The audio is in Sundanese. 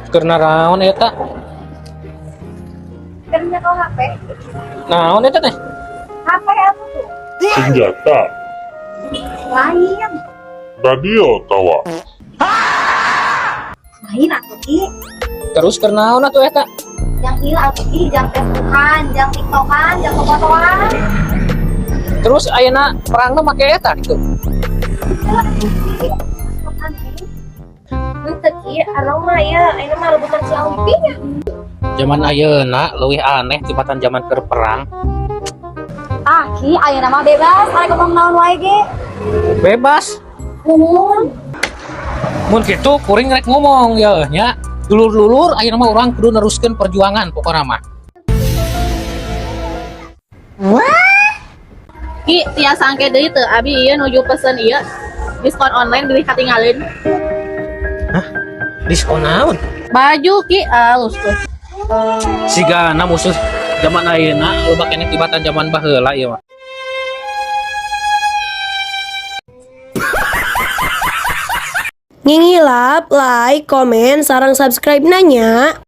Keur naraon eta? Keur nyekel HP. Naon eta teh? HP apa tuh? Senjata. Lain. Radio tawa. Lain atuh, Ki. Terus keur naon atuh eta? Jang ieu atuh, Ki, jang Facebookan, jang TikTokan, jang fotoan. Terus ayeuna perangna make eta gitu. Henteu, Ki, aroma ya, ayeuna mah rebutan Xiaomi nya. Zaman ayeuna leuwih aneh tibatan zaman keur perang. Ah, Ki, ayeuna mah bebas, arek ngomong naon wae ge. Bebas. Muhun. Mun kitu kuring rek ngomong ya nya. Dulur-dulur, ayeuna mah urang kudu neruskeun perjuangan pokona mah. Ki, tiasa angke deui teu? Abi ieu nuju pesen ieu. Diskon online bilih katinggalin. Diskon naon? Baju, Ki, alus tuh. Sigana musuh zaman ayeuna loba keneh tibatan zaman baheula ieu mah. Ngingilap, like, komen, sarang subscribe nanya.